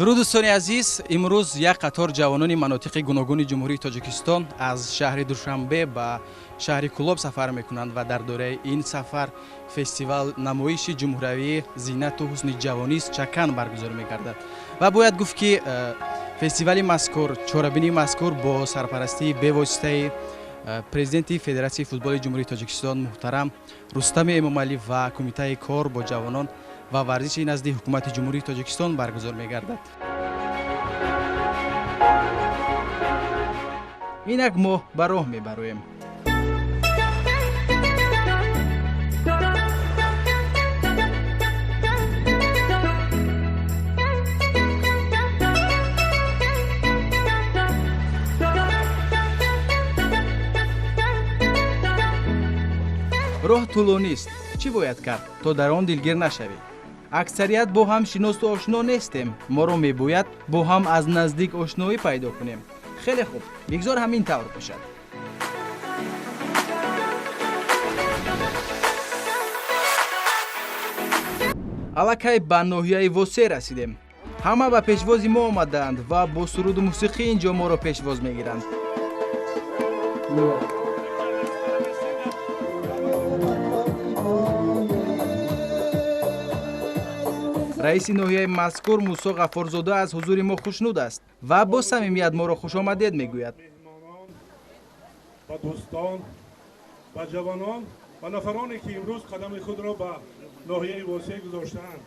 Дуруд, дӯстони азиз. Имрӯз як қатор ҷавонони манотиқи гуногуни Ҷумҳурии Тоҷикистон аз шаҳри Душанбе ба шаҳри Кӯлоб сафар мекунанд ва дар доираи ин сафар фестивал намоиши ҷумҳуриявии зинату ҳусни ҷавонист Чакан баргузор мегардад. Ва бояд гуфт, ки фестивали мазкур, чорабинии мазкур бо сарпарастии бевоситаи президенти Федератсияи футболи Ҷумҳурии Тоҷикистон муҳтарам Рустами Эмомалӣ ва Кумитаи кор бо ҷавонон ва варзиши назди Ҳукумати Ҷумҳурии Тоҷикистон баргузор мегардад. Инак мо ба роҳ мебароем. Роҳ тӯлонист. Чӣ бояд кард, то дар он дилгир нашавӣ? Аксарият бо ҳам шиносу ошно нестем. Моро мебояд бо ҳам аз наздик ошноӣ пайдо кунем. Хеле хуб, бигзор ҳамин тавр бошад. Аллакай ба ноҳияи Восе расидем. Ҳама ба пешвози мо омадаанд ва бо суруду мусиқӣ ин ҷо моро пешвоз мегиранд. Раиси ноҳияи мазкур Мусо Ғаффорзода аз ҳузури мо хушнуд аст ва бо самимият моро хушомадед мегӯяд. Ба дӯстон, ба ҷавонон, ба нафароне, ки имрӯз қадами худро ба ноҳияи Восе гузоштаанд,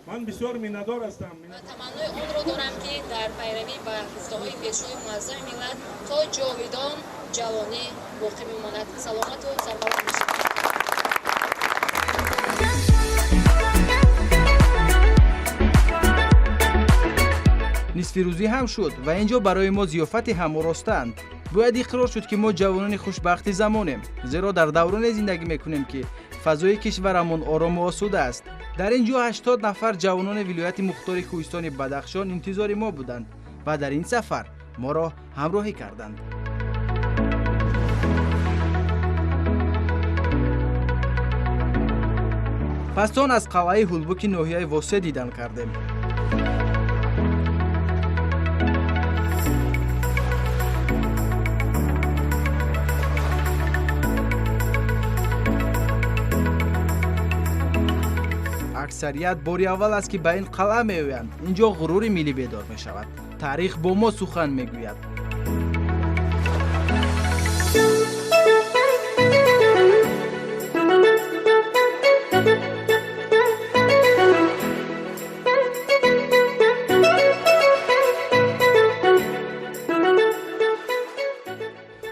ман бисёр миннатдор ҳастам. Таманнои онро дорам, ки дар пайравӣ ба гуфтаҳои Пешвои муаззами миллат то ҷовидон ҷавонӣ боқӣ мемонад. Саломату сарбаланд бошед. Нисфирӯзӣ ҳам шуд ва ин ҷо барои мо зиёфате ҳам оростаанд. Бояд иқрор шуд, ки мо ҷавонони хушбахти замонем, зеро дар давроне зиндагӣ мекунем, ки фазои кишварамон орому осуда аст. Дар ин ҷо 80 нафар ҷавонони вилояти мухтори кӯҳистони Бадахшон интизори мо буданд ва дар ин сафар моро ҳамроҳӣ карданд. Пас он аз қалъаи Ҳулбуки ноҳияи Восе дидан кардем. Аксарият бори аввал аст, ки ба ин қалъа меоянд. Ин ҷо ғурури миллӣ бедор мешавад, таърих бо мо сухан мегӯяд.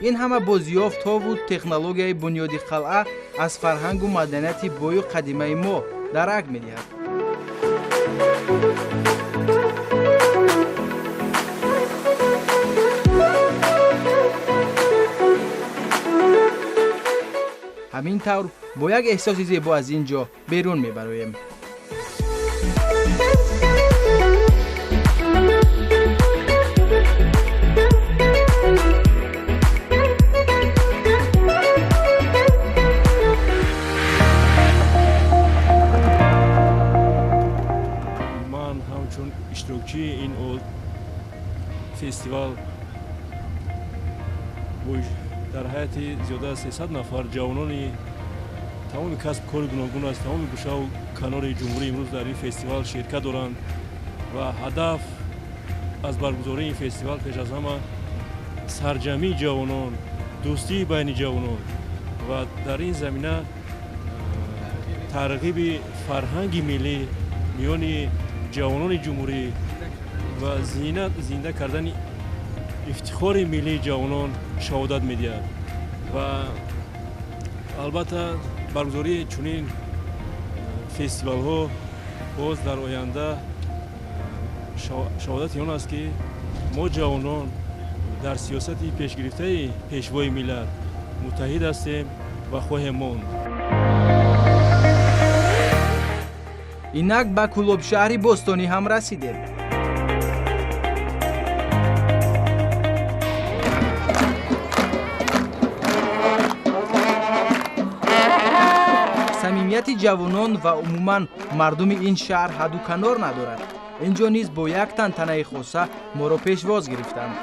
Ин ҳама бозёфтҳову технологияи бунёди қалъа аз фарҳангу маданияти бою қадимаи мо дарак медиҳад. Ҳамин тавр бо як эҳсоси зебо аз ин ҷо берун мебароем. Ман ҳамчун иштирокчии ин фестивал дар ҳайати зиёда аз 300 нафар ҷавонони тамоми касбу кори гуногун аз тамоми гӯшаву канори ҷумҳурӣ имрӯз дар ин фестивал ширкат доранд ва ҳадаф аз баргузории ин фестивал пеш аз ҳама сарҷамъии ҷавонон, дӯстии байни ҷавонон ва дар ин замина тарғиби фарҳанги миллӣ миёни ҷавонони ҷумҳурӣ ва зинда кардани ифтихори миллии ҷавонон шаҳодат медиҳад. Ва албатта баргузории чунин фестивалҳо боз дар оянда шаҳодати он аст, ки мо ҷавонон дар сиёсати пешгирифтаи Пешвои миллат муттаҳид ҳастем ва хоҳем монд. Инак ба Кӯлобшаҳри бостонӣ ҳам расидем. Самимияти ҷавонон ва умуман мардуми ин шаҳр ҳадду канор надорад. Инҷо низ бо як тантанаи хоса моро пешвоз гирифтанд.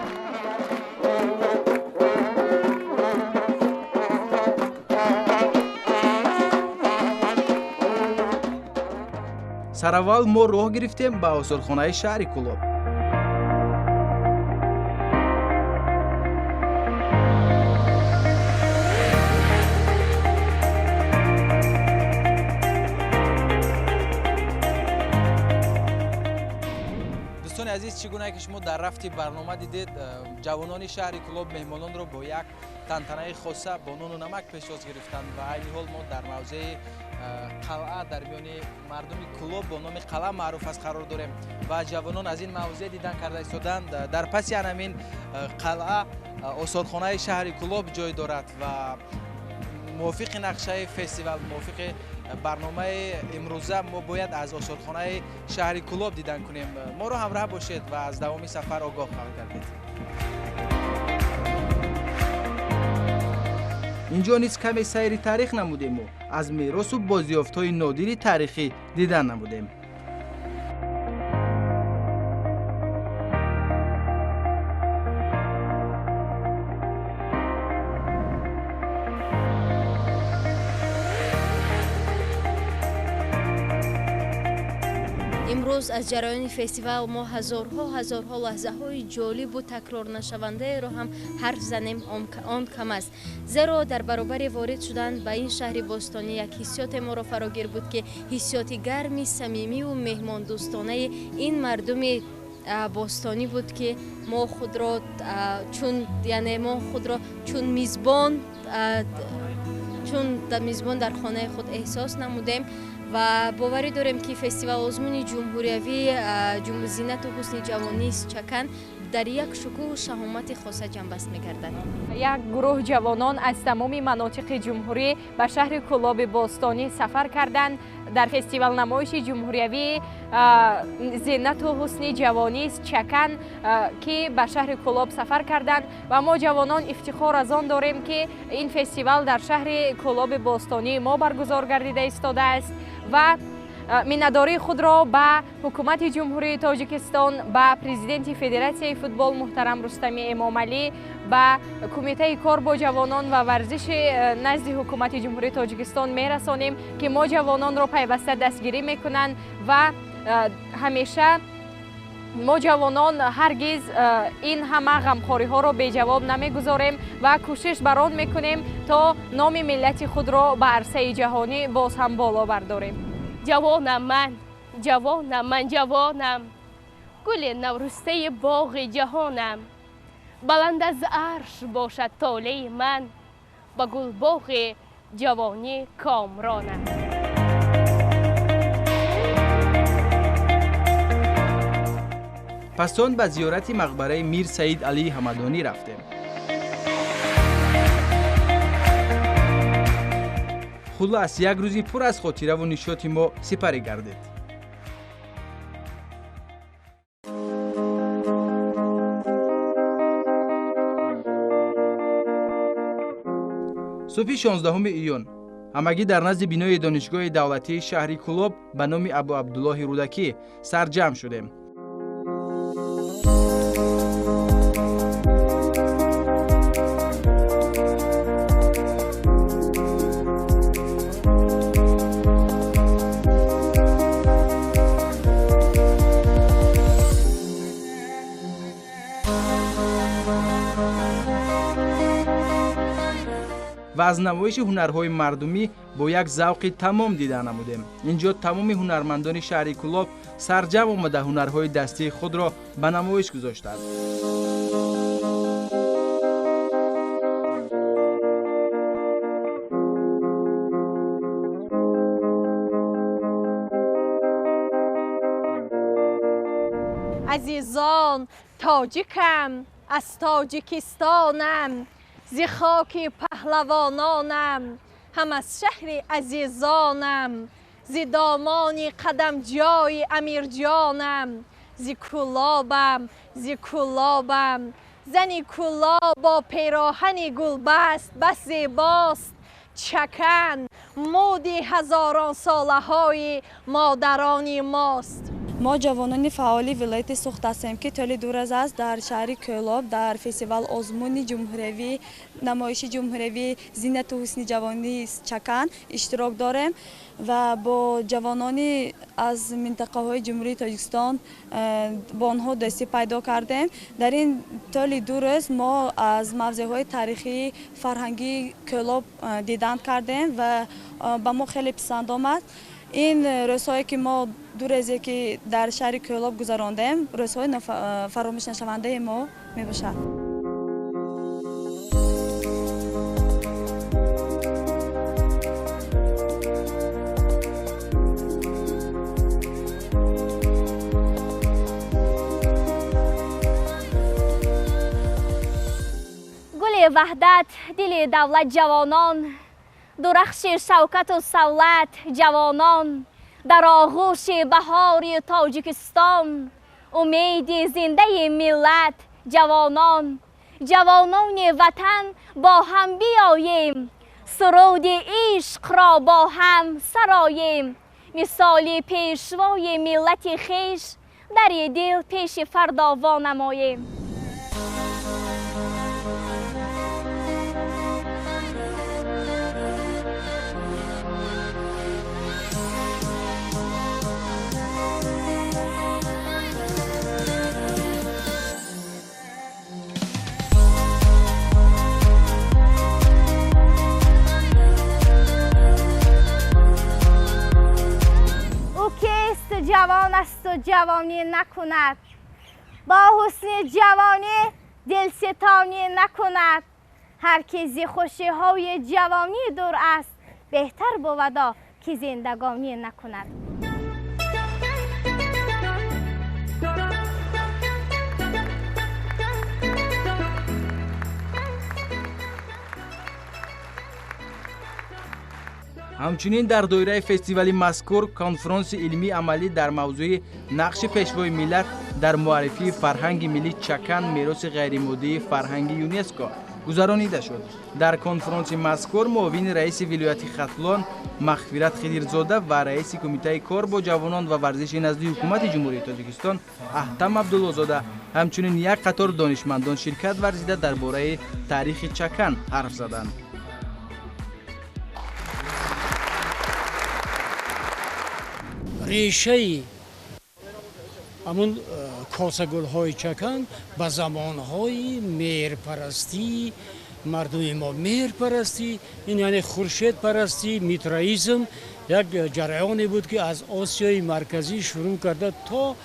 Сараввал мо роҳ гирифтем ба осорхонаи шаҳри Кӯлоб. Дӯстони азиз, чӣ гуна ки шумо дар рафти барнома дидед, ҷавонони шаҳри Кӯлоб меҳмононро бо як тантанаи хоса бо нону намак пешвоз гирифтанд ва айни ҳол мо дар мавзеи қалъа дар миёни мардуми Кӯлоб бо номи Қалъа маъруф аст қарор дорем ва ҷавонон аз ин мавзеъ дидан карда истоданд. Дар паси анамин қалъа осорхонаи шаҳри Кӯлоб ҷой дорад ва мувофиқи нақшаи фестивал, мувофиқи барномаи имрӯза мо бояд аз осорхонаи шаҳри Кӯлоб дидан кунем. Моро ҳамроҳ бошед ва аз давоми сафар огоҳ хоҳед гардид. Инҷо низ каме сайри таърих намудему аз меросу бозёфтҳои нодири таърихӣ дидан намудем. Имрӯз аз ҷараёни фестивал мо ҳазорҳо лаҳзаҳои ҷолибу такрорнашавандаеро ҳам ҳарф занем, он кам аст. Зеро дар баробари ворид шудан ба ин шаҳри бостонӣ як ҳиссиёте моро фарогир буд, ки ҳиссиёти гарми самимиву меҳмондӯстонаи ин мардуми бостонӣ буд, ки мо худро чун яъне мо худро чун мизбон дар хонаи худ эҳсос намудем ва боварӣ дорем, ки фестивал озмуни ҷумҳуриявии зинату ҳусни ҷавонист Чакан дар як шукӯҳу шаҳомати хоса ҷамъбаст мегардад. Як гурӯҳ ҷавонон аз тамоми манотиқи ҷумҳурӣ ба шаҳри Кӯлоби бостонӣ сафар карданд. Дар фестивал намоиши ҷумҳуриявии зинату ҳусни ҷавонист Чакан, ки ба шаҳри Кӯлоб сафар карданд ва мо ҷавонон ифтихор аз он дорем, ки ин фестивал дар шаҳри Кӯлоби бостонии мо баргузор гардида истодааст ва миннатдории худро ба ҳукумати Ҷумҳурии Тоҷикистон, ба президенти Федератсияи футбол муҳтарам Рустами Эмомалӣ, ба Кумитаи кор бо ҷавонон ва варзиши назди ҳукумати Ҷумҳурии Тоҷикистон мерасонем, ки мо ҷавононро пайваста дастгирӣ мекунанд ва ҳамеша мо ҷавонон ҳаргиз ин ҳама ғамхориҳоро беҷавоб намегузорем ва кӯшиш бар он мекунем, то номи миллати худро ба арсаи ҷаҳонӣ боз ҳам боло бардорем. Ҷавонам ман, ҷавонам ман, ҷавонам, гули наврӯстаи боғи ҷаҳонам, баланд аз арш бошад толеи ман, ба гулбоғи ҷавонӣ комронам. Пас он ба зиёрати мақбараи Мир Саид Алии Ҳамадонӣ рафтем. Хулас, як рӯзи пур аз хотираву нишоти мо сипарӣ гардид. Субҳи 16 июн ҳамагӣ дар назди бинои донишгоҳи давлатии шаҳри Кӯлоб ба номи Абу Абдуллоҳи Рӯдакӣ сарҷамъ шудем. Ва аз намоиши ҳунарҳои мардумӣ бо як завқи тамом дида намудем. Инҷо тамоми ҳунармандони шаҳри Кӯлоб сарҷамъ омада ҳунарҳои дастии худро ба намоиш гузоштанд. Азизон, тоҷикам, аз Тоҷикистонам, зи хоки паҳлавононам, ҳам аз шаҳри азизонам, зи домони қадамҷои Амирҷонам, зи Кӯлобам, зи Кӯлобам. Зани Кӯлоб бо пероҳани гулбаст бас зебост. Чакан муди ҳазоронсолаҳои модарони мост. Мо ҷавонони фаъоли вилояти Суғд ҳастем, ки тӯли 2 рӯз аст дар шаҳри Кӯлоб дар фестивал озмуни ҷумҳуриявӣ, намоиши ҷумҳуриявӣ зинату ҳусни ҷавонии Чакан иштирок дорем ва бо ҷавонони аз минтақаҳои Ҷумҳурии Тоҷикистон бо онҳо дӯстӣ пайдо кардем. Дар ин тӯли 2 рӯз мо аз мавзеъҳои таърихии фарҳангии Кӯлоб дидан кардем ва ба мо хеле писанд омад. Ин рӯзҳое ки мо 2 рӯзе ки дар шаҳри Кӯлоб гузарондем, рӯзҳои фаромӯшнашавандаи мо мебошад. Гули ваҳдат, дили давлат ҷавонон, дурахши шавкату савлат ҷавонон, дар оғӯши баҳори Тоҷикистон, умеди зиндаи миллат ҷавонон. Ҷавонони ватан бо ҳам биёем, суруди ишқро бо ҳам сароем, мисоли пешвои миллати хеш дари дил пеши фардо вонамоем. Ҷавон асту ҷавонӣ накунад, бо ҳусни ҷавонӣ дилситонӣ накунад. Ҳар ки зи хушиҳои ҷавонӣ дур аст, беҳтар бувадо ки зиндагонӣ накунад. Ҳамчунин дар доираи фестивали мазкур конфронси илмии амалӣ дар мавзӯи нақши пешвои миллат дар муаррифии фарҳанги миллӣ Чакан мероси ғайримоддии фарҳанги ЮНЕСКО гузаронида шуд. Дар конфронси мазкур муовини раиси вилояти Хатлон Мағфират Хидирзода ва раиси кумитаи кор бо ҷавонон ва варзиши назди ҳукумати Ҷумҳурии Тоҷикистон Аҳтам Абдуллозода, ҳамчунин як қатор донишмандон ширкат варзида дар бораи таърихи Чакан ҳарф заданд. Решаи ҳамун косагулҳои Чакан ба замонҳои меҳрпарастии мардуми мо. Меҳрпарастӣ ин яъне хуршедпарастӣ, митраизм як ҷараёне буд, ки аз Осиёи Марказӣ шурӯъ карда то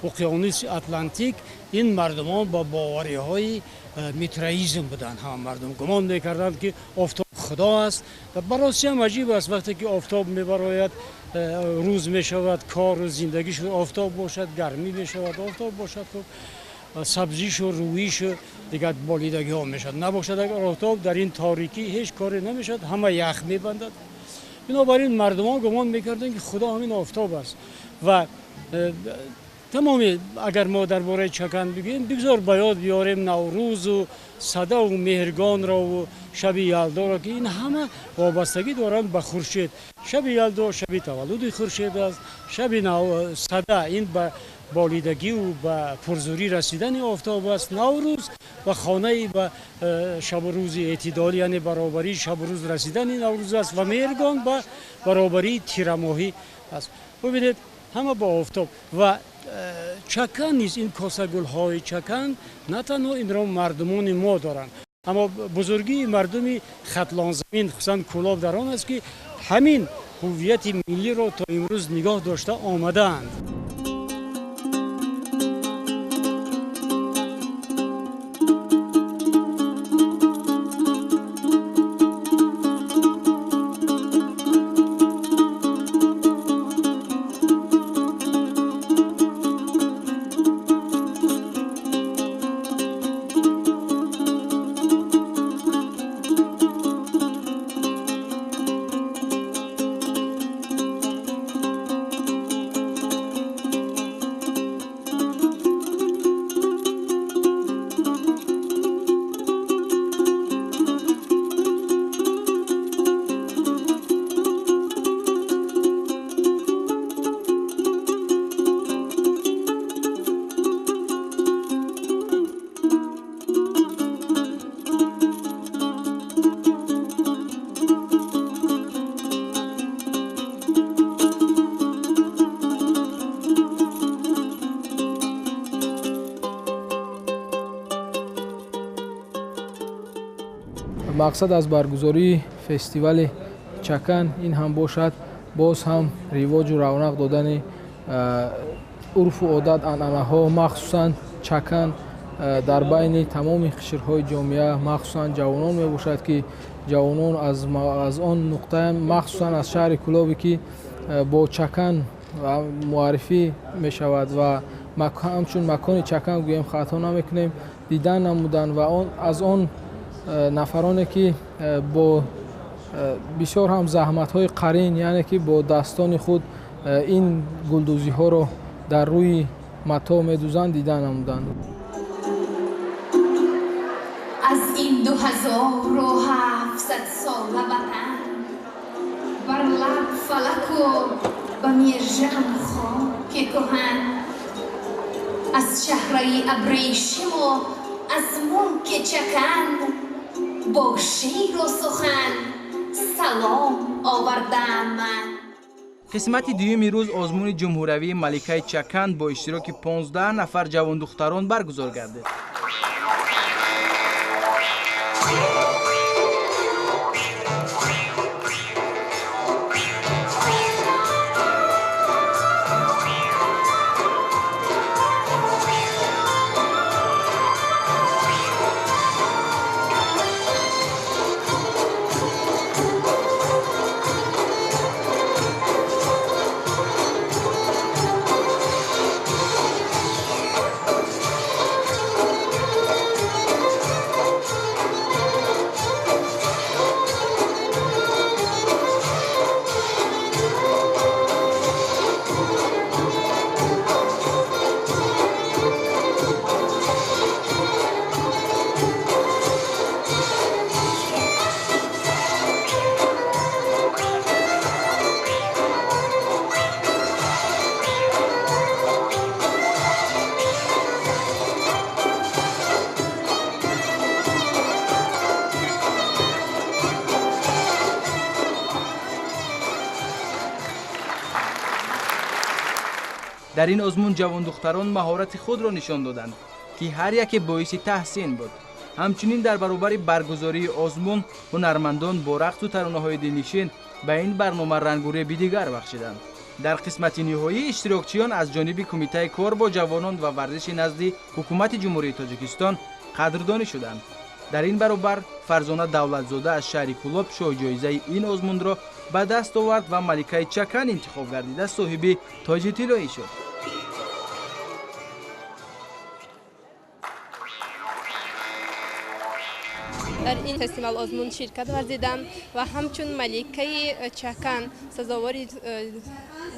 уқёнуси Атлантик ин мардумон ба бовариҳои митраизм буданд. Ҳама мардум гумон мекарданд, ки офтоб худо аст. Ва баросиям аҷиб аст, вақте ки офтоб мебарояд, рӯз мешавад, кору зиндагӣ шуд, офтоб бошад, гармӣ мешавад, офтоб бошад, хуб сабзишу рӯишу дигар болидагиҳо мешавад. Набошад агар офтоб, дар ин торикӣ ҳеҷ коре намешавад, ҳама ях мебандад. Бинобар ин мардумон гумон мекарданд, ки худо ҳамин офтоб аст. Ва тамоми агар мо дар бораи Чакан бигӯем, бигзор ба ёд биёрем Наврӯзу Садаву Меҳргонрову шаби Ялдоро, ки ин ҳама вобастагӣ доранд ба хуршед. Шаби Ялдо шаби таваллуди хуршед аст, шаби Сада ин ба болидагиву ба пурзурӣ расидани офтоб аст, Наврӯз ба хонаи ба шабу рӯзи эътидолӣ, яъне баробарии шабу рӯз расидани Наврӯз аст ва Меҳргон ба баробарии тирамоҳӣ аст. Бубинед, ҳама бо офтоб. Ва Чакан низ, ин косагулҳои Чакан на танҳо инро мардумони мо доранд, аммо бузургии мардуми Хатлонзамин, хусусан Кӯлоб, дар он аст, ки ҳамин ҳуввияти миллиро то имрӯз нигоҳ дошта омадаанд. Мақсад аз баргузории фестивали Чакан ин ҳам бошад боз ҳам ривоҷу равнақ додани урфу одат, анъанаҳо, махсусан чакан дар байни тамоми қишрҳои ҷомеа, махсусан ҷавонон мебошад, ки ҷавонон аз он нуқта, махсусан аз шаҳри Кӯлобе ки бо чакан муаррифӣ мешавад ва ҳамчун макони чакан гӯем хато намекунем, дидан намуданд ва аз он нафароне ки бо бисёр ҳам заҳматҳои қарин, яъне ки бо дастони худ ин гулдӯзиҳоро дар рӯи матоъ медӯзанд, дида намуданд. Аз ин 2700 сола ватан бар лаб фалаку ба мержам хоки кӯҳан, аз шаҳраи абрешиму аз мулки Чакан бо шеру сухан салом овардам ман. Қисмати дуюми рӯз озмуни ҷумҳуриявии Маликаи Чакан бо иштироки 15 нафар ҷавондухтарон баргузор гардид. Дар ин озмун ҷавондухтарон маҳорати худро нишон доданд, ки ҳар яке боиси таҳсин буд. Ҳамчунин дар баробари баргузории озмун ҳунармандон бо рақсу таронаҳои дилнишин ба ин барнома рангу реби дигар бахшиданд. Дар қисмати ниҳоӣ иштирокчиён аз ҷониби Кумитаи кор бо ҷавонон ва варзиши назди Ҳукумати Ҷумҳурии Тоҷикистон қадрдонӣ шуданд. Дар ин баробар Фарзона Давлатзода аз шаҳри Кӯлоб шоҳҷоизаи ин озмунро ба даст овард ва Маликаи Чакан интихоб гардида соҳиби тоҷи тиллоӣ шуд. Дар ин фестивал озмун ширкат варзидам ва ҳамчун Маликаи Чакан сазовори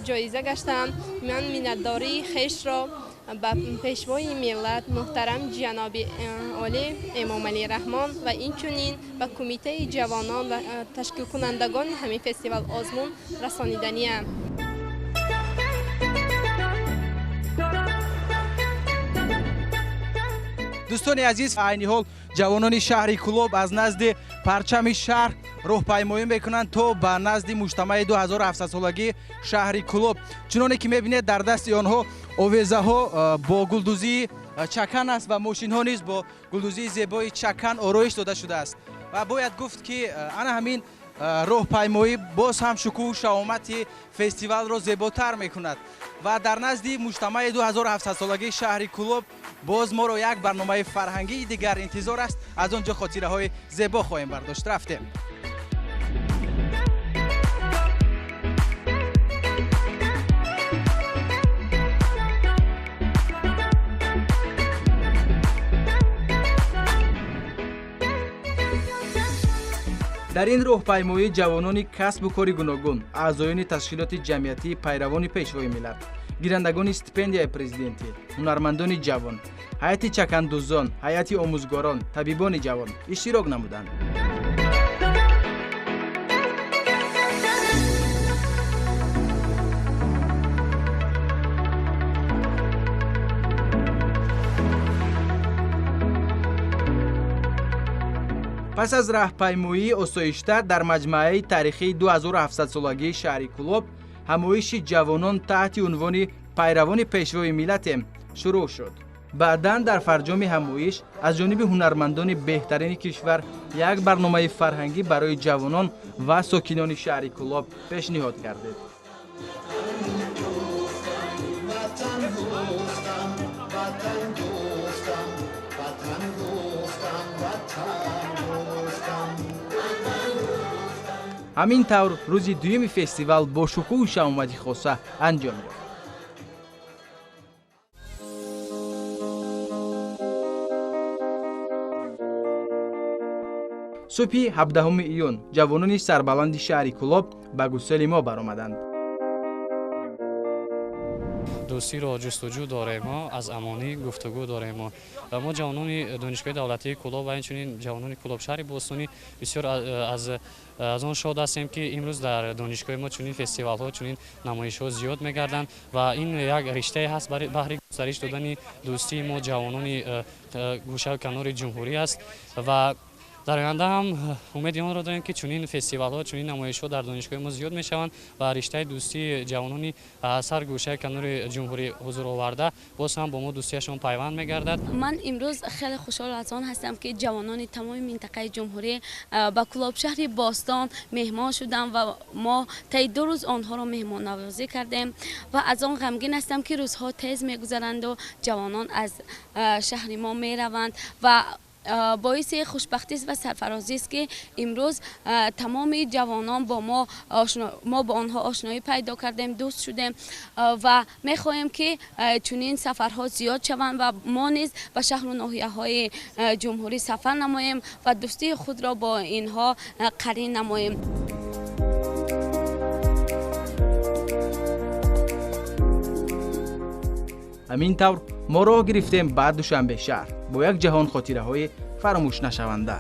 ҷоиза гаштам. Ман миннатдории хешро ба Пешвои миллат муҳтарам ҷаноби олӣ Эмомалӣ Раҳмон ва инчунин ба Кумитаи ҷавонон ва ташкилкунандагони ҳамин фестивал озмун расониданиям. Дӯстони азиз, айни ҳол ҷавонони шаҳри Кӯлоб аз назди парчами шаҳр роҳпаймоӣ мекунанд то ба назди муҷтамаи 2700-солагии шаҳри Кӯлоб. Чуноне ки мебинед, дар дасти онҳо овезаҳо бо гулдӯзии чакан аст ва мошинҳо низ бо гулдӯзии зебои чакан ороиш дода шудааст. Ва бояд гуфт, ки ана ҳамин роҳпаймоӣ боз ҳам шукӯҳу шаҳомати фестивалро зеботар мекунад. Ва дар назди муҷтамаи 2700-солагии шаҳри Кӯлоб боз моро як барномаи фарҳангии дигар интизор аст. Аз он ҷо хотираҳои зебо хоҳем бардошт. Рафтем. Дар ин роҳпаймоӣ ҷавонони касбу кори гуногун, аъзоёни ташкилоти ҷамъиятии пайравони Пешвои миллат, гирандагони стипендияи президентӣ, ҳунармандони ҷавон, ҳайати чакандӯзон, ҳайати омӯзгорон, табибони ҷавон иштирок намуданд. Пас аз раҳпаймоии осоишта дар маҷмӯаи таърихии 2700-солагии шаҳри Кӯлоб ҳамоиши ҷавонон таҳти унвони пайравони Пешвои миллатем шурӯъ шуд. Баъдан дар фарҷоми ҳамоиш аз ҷониби ҳунармандони беҳтарини кишвар як барномаи фарҳангӣ барои ҷавонон ва сокинони шаҳри Кӯлоб пешниҳод гардид. Ҳамин тавр рӯзи дуюми фестивал бо шукӯҳу шаҳомати хоса анҷом ёфт. Субҳи 17 июн ҷавонони сарбаланди шаҳри Кӯлоб ба гусели мо баромаданд. Дӯстиро ҷустуҷӯ дорем мо, аз амонӣ гуфтугӯ дорем мо. Ва мо ҷавонони донишгоҳи давлатии Кӯлоб ва инчунин ҷавонони Кӯлоб шаҳри бостонӣ бисёр аз он шод ҳастем, ки имрӯз дар донишгоҳи мо чунин фестивалҳо, чунин намоишҳо зиёд мегарданд ва ин як риштае ҳаст баҳри густариш додани дӯстии мо ҷавонони гӯшаю канори ҷумҳурӣ аст ва дар оянда ҳам умеди онро дорем, ки чунин фестивалҳо, чунин намоишҳо дар донишгоҳи мо зиёд мешаванд ва риштаи дӯстии ҷавонони аз ҳар гӯшаи канори ҷумҳурӣ ҳузур оварда боз ҳам бо мо дӯстияшон пайванд мегардад. Ман имрӯз хеле хушҳол аз он ҳастам, ки ҷавонони тамоми минтақаи ҷумҳурӣ ба Кӯлоб шаҳри бостон меҳмон шуданд ва мо таи 2 рӯз онҳоро меҳмоннавозӣ кардем ва аз он ғамгин ҳастам, ки рӯзҳо тез мегузаранду ҷавонон аз шаҳри мо мераванд ва боиси хушбахтист ва сарфарозист, ки имрӯз тамоми ҷавонон бо мо бо онҳо ошноӣ пайдо кардем, дӯст шудем ва мехоҳем, ки чунин сафарҳо зиёд шаванд ва мо низ ба шаҳру ноҳияҳои ҷумҳурӣ сафар намоем ва дӯстии худро бо инҳо қарин намоем. Ҳамин тавр мо роҳ гирифтем ба Душанбе шаҳр бо як ҷаҳон хотираҳои фаромӯшнашаванда.